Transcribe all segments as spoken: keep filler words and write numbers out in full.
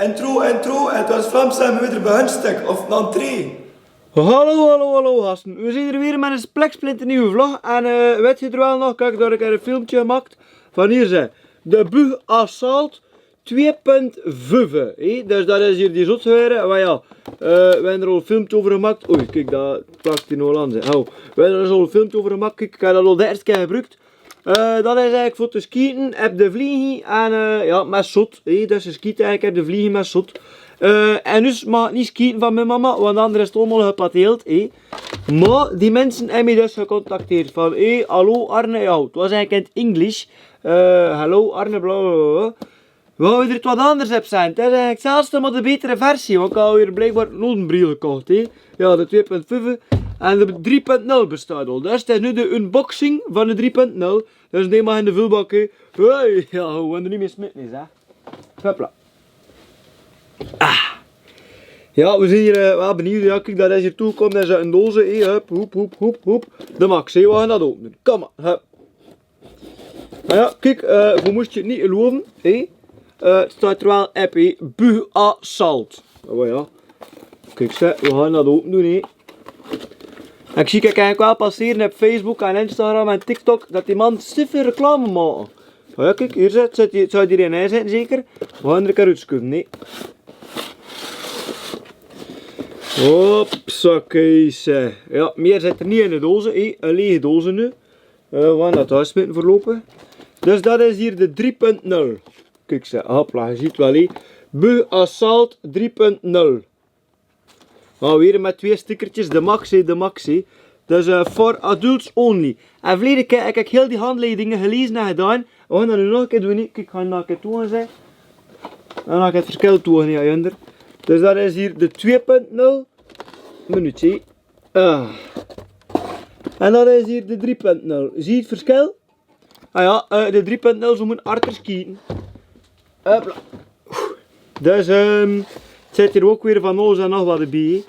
Intro, intro, het was Vlaamse en we weten bij hun stek of dan drie. Hallo, hallo, hallo gasten. We zien d'r weer mit 'ne spleksplinternieuwe vlog. En eh, wet geer d'r waal nog, kiek, dao höb ik 'n filmke gemaakt van hier, ze, de Bug Assault twee punt vijf, hè? Dus dat is hier die zot huur. Mer ja, eh, we hebbe d'r al 'n filmke euver gemaakt. Oei, kiek, dao plakt ie nogal aan, ze. Hou. We hebbe d'r al 'n filmke euver gemaakt. Kiek, ik heb dat al de eerste kier gebruukt. Eh, dat is eigelik veur te schiete op de vlieger. En eh, ja, mit zot, hè? Dus te schiete eigelik op de vlieger mit zot. Eh, en dus maag ik neet schiete van mien mama, want anders is 't allemaol gepateerd, hè? Mer die minse hebbe mich dus gecontacteerd van, hè, hallo Arne, ja, 't was eigelik in 't Engels. Eh, hallo Arne, bla, bla, bla. Wou d'r wat anders op zeen? Dat is eigelik zelfs nog de betere versie, want ik had hier blijkbaar nog 'n bril gekocht, hè. Ja, de twee punt vijf en de drie punt nul bestaat al. Dus dat is nu de unboxing van de drie punt nul. Dus die mag in de vulbak, hè. Hey, ja, we gaon d'r neet mee smiete, hè. Hopla. Ah. Ja, we zien hier eh, waal benuujd. Ja, kiek, dat is hier toegekomme. Dat is 'n doos, hè. Hup, hoep, hoep, hoep, hoep. De Max, hè, we gaon dat opdoon. Kom maar, hup. Mer ja, kiek, eh, ge mot 't neet geluive, hè. Eh, 't steit d'r waal op, hè. Bug Assault. Oh ja. Kiek, ze, we gaon dat opdoon, hè. Ik zie, kiek, eigelik waal passere op Facebook en Instagram en TikTok dat die man zoveel reclame make. Oh ja, kiek, hier zit, zit die, zou die erin zitten, zeker? We gaon d'r 'ne kier uitschuive, hè. Hopsakee, ze. Ja, meer zit d'r neet in de doos, hè. 'n Lege doos nu. Eh, we gaon dat thuis smiete veurlopig. Dus dat is hier de drie punt nul. Kiek, ze, hopla, ge ziet waal, hè. Bug Assault drie punt nul. Alweer mit twee stickertjes, de Max, hè, de Max, hè. Dus eh, for adults only. En verleden kier heb ik heel die handleidingen gelezen en gedaan. We gaon dat nu nog 'ne kier doon, hè. Kiek, ik gaon nog 'ne kier toe, ze. En dan gaon ik 't verschil toon, hè, Jinder. Dus dat is hier de twee punt nul. Minuutje. Ah. En dat is hier de drie punt nul. Zie ge 't verschil? Ah ja, eh, de drie punt nul, ze mot harder schiete. Hopla. Dus ehm, 't zit hier ouk weer van alles en nog wat d'rbie.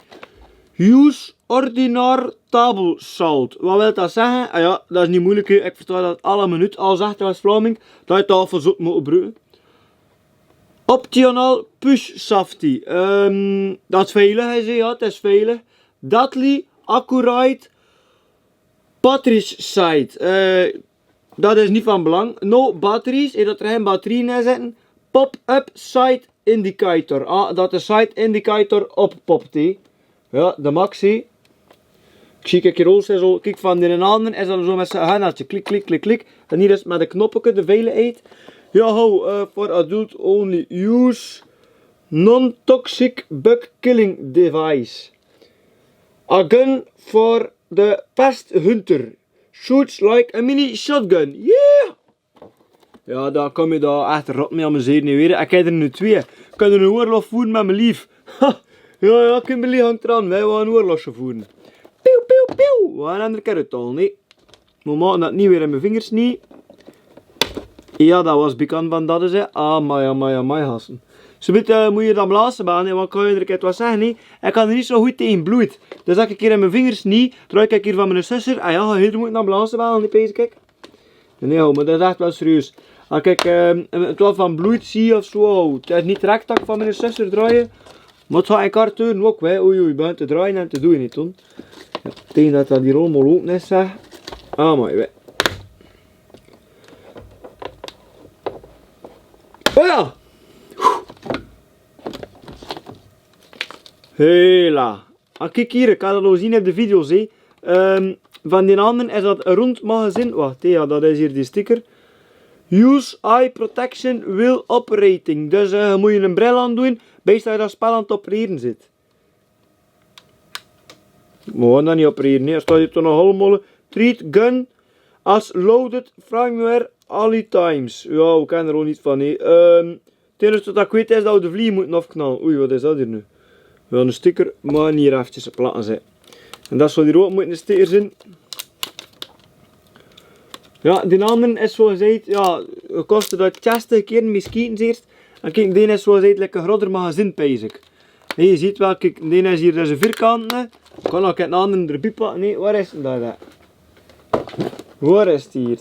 Use ordinary table salt. Wat wilt dat zegge? Ah ja, dat is neet meujelik, hè. Ik verstaon dat allemaol neet, al zag ik 't es Vlaming, dat ge tafelzout mot gebruke. Optional push safety. Ehm, dat is veilig, hè, ze, ja, 't is veilig. Dudley Accurate Patricide. Eh, dat is neet van belang. No batteries, hè, dat d'r gein batterie in zitte. Pop-up side indicator. Ah, dat de side indicator oppopt, hè. Ja, de Max, hè. Ik zie, kiek, hier, ze is al, kiek, van d'n andere is dat zo mit zien hendeltje. Klik, klik, klik, klik. En hier is 't mit de knoppeke, de veiligheid. Ja, ho, eh, for adult only use. Non-toxic bug killing device. A gun for the pest hunter. Shoots like a mini shotgun. Yeah! Ja, dao kan ik mich dao ech rot mei amusere, neet waor. Ik heb d'r nu twee. Ik kan 'nen oorlog voere mit mien lief. Ha! Ja, ja, Kimberly hangt d'r aan. Wej gaon 'nen oorlog voere. Pieuw, pieuw, pieuw. Wej gaon 'nen andere kier oethaole, nae. Mot make dat 't neet waor in mien vingers sneit. Ja, dat waor bekans van dat, ze. Amai, amai, amai, gasten. Ze wete, eh, mot ge de ambulance belle, hè, want ik kan uch 'ne kier wat zegge, hè. Ik kan neet zo good taege blood. Dan zag ik hier in mien vingers sneit. Draai ik hier van mien zuster. Ah ja, heel moeite ambulance belle, hè, pees ik. Nae, ho, mer dat is ech waal serieus. Ah, kiek, ehm, 't waor van bloed, zie of zo, ho. 't Is neet direk dat ik van mien zuster draai. Mot gaon 'ne kier doon ouk, hè. Oei, oei, begint te draaie en te doon, neet, toen. Ja, ik dink dat dat hier allemaol ouk neet is, zeg. Ah, mooi, hè. Oh ja! Hela. Ah, kiek hier, ik kan 't al zien op de video, zie. Ehm, van d'n andere is dat rond magazine. Wach, hè, ja, dat is hier die sticker. Use eye protection while operating. Dus, eh, ge mot 'ne bril aandoon, beide dat ge dat spel aan 't operere zit. Mot dat neet operere, hè. D'r steit hier toch nog allemaol: treat gun as loaded firmware all times. Ja, we kenne d'r ouk neet van, hè. Ehm, 't enige wat ik weet is dat we de vlieger mote aafknalle. Oei, wat is dat hier nu? Ja, 'ne sticker, mer neet efkes platte, hè. En dat zou hier ouk mote 'ne sticker zien. Ja, d'n andere is, zoals gezag, ja, kostte dat zestig kier, misschien zelfs. En kiek, d'n is, zoals gezag, lekker groter magazine, pees ik. Hè, ge ziet waal, kiek, d'n is hier, dat is 'ne vierkante. Kan ouk 'nen andere d'rbie pakke. Nae, wo is 't dan? Wo is 't hier?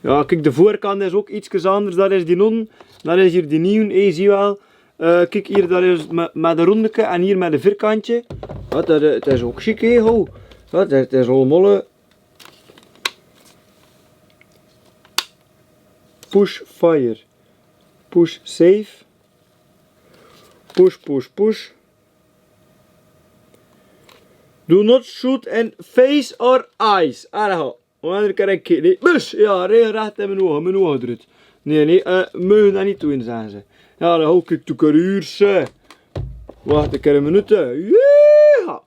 Ja, kiek, de veurkant is ouk ietskes anders. Dat is dien, dat is hie dien, hè, zie waal. Eh, kiek hie, dat is me-, mit de rondeke en hie mit de veurkantje. Ja, dat, eh, dat is ouk sjiek, hè, ho. Ja, dat, dat is allemaol, eh, push fire. Push safe. Push, push, push. Do not shoot in face or eyes. Allee, ho. Wan d'r kere kiek, hè. Bus, ja, rei recht in mien oge, mien oge d'rut. Nae, nae, eh, meuge dat neet doon, zagte ze. Ja, dan hou ik de carrière. Wacht, ik heb een minuut. Ja.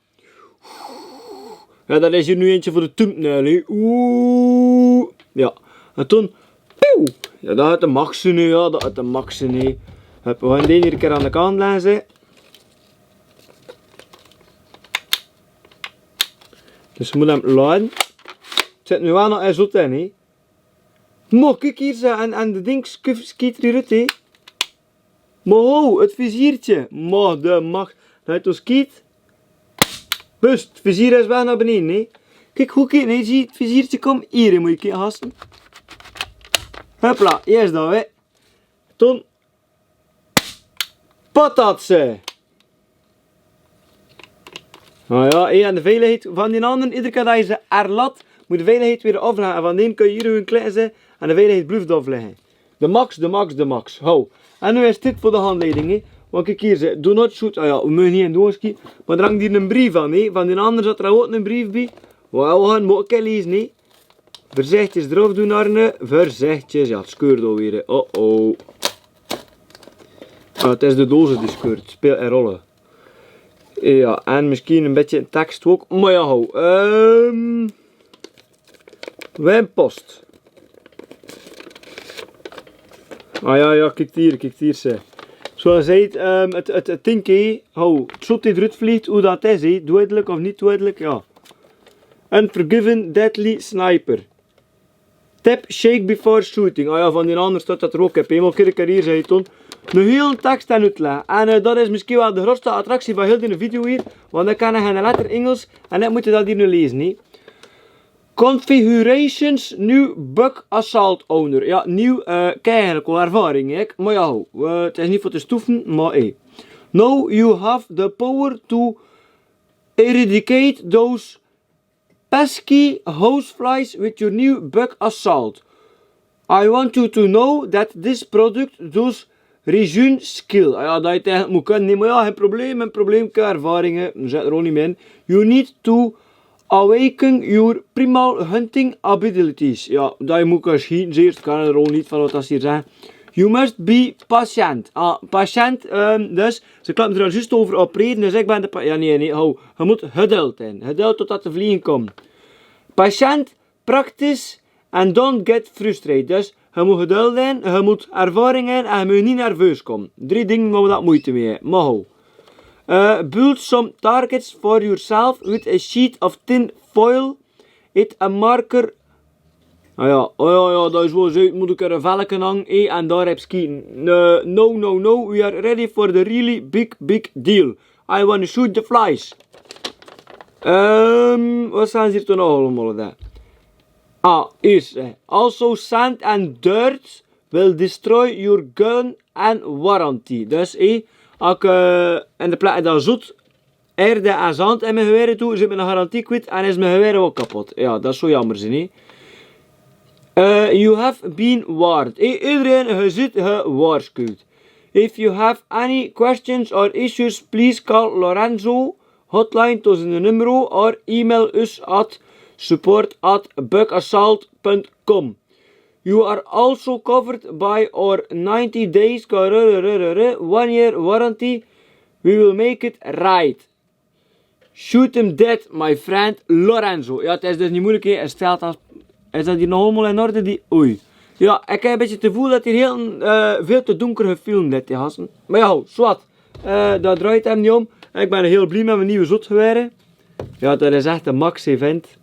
Ja, dat is hie noe eentje veur de thumbnail, hè. Oeh. Ja. En toen, pieuw. Ja, dat haet de max, hè. Ja, dat haet de max, hè. Hup, we gaon dee hie 'ne kier aan de kant laoze. Dus we mote 'm laoje. Zit noe waal nog ins zot in, hè. Mer kiek hie, ze, en, en de ding skuf-, schiet d'r rut, hè. Mer ho, 't viziertje. Mer de max. Nae, toen schiet. Bus, 't vizier is weg nao beneje, hè. Kiek, hoe kiek, nae, zie, 't viziertje kump hie, moot ik hie haste. Hopla, hie is dao, hè. Toen Patatse. Nou ja, hè, en de veiligheid van dien andere, ieder kier dat ze 'r laot, moot de veiligheid weer aaflaoje. En van dee kins hie gewoon klikke, ze, en de veiligheid blief aaflaoje. De max, de max, de max. Ho. En noe is dit veur de handleiding, hè. Want kiek hie, ze, do not shoot. Ah ja, we meuge neet in de oge schiete. Mer d'r hingk hie 'ne breef aan, hè. Van dien andere zaot d'r ouk 'ne breef bie. Wauw, we gaon 'm ouk ins laoze, hè. Veurzichtig d'raaf doon, Arne. Veurzichtig. Ja, 't skeurt alweer, hè. Oh, oh. Ah, 't is de doos die skeurt. Speelt 'n rol. Ja, en misschien 'n bietje 'n tekst ouk. Mer ja, ho. Ehm, weinpost. Ah ja, ja, kiek hie, kiek hie, ze. Zoeas 't, ehm, 't, 't, 't dingke, ho, 't schot die d'rut vleeg, hoe dat is, hè. Doedelik of neet doedelik, ja. Unforgiven, deadly sniper. Tap shake before shooting. Ah ja, van dien andere zaot dat d'r ouk op. Eenmaol kiek ik hie, ze, toen. Noe hiel 'ne tekst aan 't laoze. En, eh, dat is misschien waal de groetste attractie van hiel die video hie. Want dan kan ik in de letter Engels. En dan moot ik dat hie noe laoze, hè. Configurations, new bug assault owner. Ja, nuuj, eh, kiek, ervaring, hè. Mer ja, ho, eh, 't is neet veur te stoefe, mer, eh. Now you have the power to eradicate those pesky houseflies with your new bug assault. I want you to know that this product does reduce skill. Ah ja, dat is ech moeilijk, hè. Mer ja, gein probleem, gein probleem, kiek, ervaring, hè. Zit d'r ouk neet mieë in. You need to awaken your primal hunting abilities. Ja, dat is moeilijk, zeer, kan d'r ouk neet van wat dat ze hie zaet. You must be patient. Ah, patient, ehm, dus, ze klapt d'r al juist euver opreden, dus ik bin de pa-, ja, nae, nae, ho. Ge moot geduld höbbe. Geduld totdat de vlieg kump. Patient, practice and don't get frustrated. Dus, ge moot geduld höbbe, ge moot ervaring höbbe en ge moot neet nerveus kome. Drie dinger wo dat moeite mieë höbbe. Mer ho. Eh, build some targets for yourself with a sheet of tin foil. It a marker. Ah ja, oh ja, ja, dat is waal zoe, moot ik 'n velke hange, hè, en dao op schiete. Eh, no, no, no, we are ready for the really big, big deal. I wanna shoot the flies. Ehm, wat zaet ze hie toen nog allemaol, hè? Ah, is, eh, also sand and dirt will destroy your gun and warranty. Dus, hè, ouk, eh, in de plaats dat zot, erde en zand in mien gewaer toe, zit mien garantie kwiet en is mien gewaer ouk kapot. Ja, dat zou jammer zien, hè. Eh, you have been warned. Hè, iedereen, ge zit gewaarschuwd. If you have any questions or issues, please call Lorenzo hotline, dat is 'n nummer, or email us at support at bugassault punt com. You are also covered by our ninety days, one year warranty. We will make it right. Shoot him dead, my friend Lorenzo. Ja, 't is dus neet moeilijk, hè. Is dat, is dat hie nog allemaol in orde, die? Oei. Ja, ik heb 'n bietje 't geveul dat hie hiel, eh, veul te donker gefilmd is, die gaste. Mer ja, ho, zwart. Eh, dat dreit 'm neet óm. Ik bin hiel blie mit mien nuuj zot gewaer. Ja, dat is ech de max, hè, vent.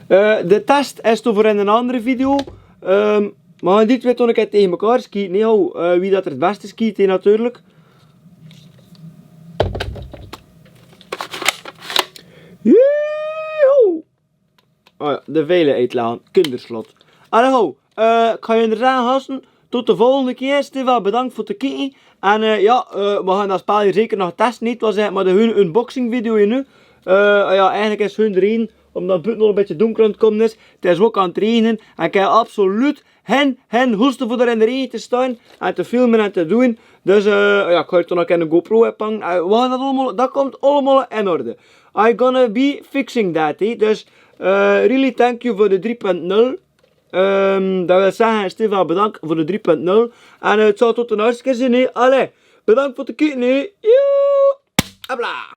Eh, de test is toch veur 'n andere video. Ehm, mer dit wit ik ech taege mekaar schiete, hè, ho, eh, wie dat 't beste schiet, hè, natuurlijk. Joehoe! Oh ja, de vele eetlaan, kinderslot. Allee, ho, eh, kan je inderdaad hassen. Tot de volgende keer. Stief waal bedank veur 't kieke. En, eh, jao, eh, we gaon da's paaltje zeker nog teste, neet? Waal, zeg mer, de hun unboxing video hie nu. Eh, jao, eigelik is hun d'rin, omdat 't buten al e bietje dunker aan 't kome is. 't Is ok aan 't reinere. En ik kin absoluut gen, gen hoeste veur d'r in d'n reinere te staon en te filme en te doon. Dus, eh, jao, ik gaon hie toch nog 'n GoPro ophange. Eh, we gaon dat allemaol, dat kump allemaol in orde. I gonna be fixing that, hè. Dus, eh, really thank you veur de drie punt nul. Ehm, dat wil zegge, stief waal bedank veur de drie punt nul. En, eh, 't zal tot de naaste keer zien, hè. Allee, bedank veur 't kieke, hè. Joe! Hopla!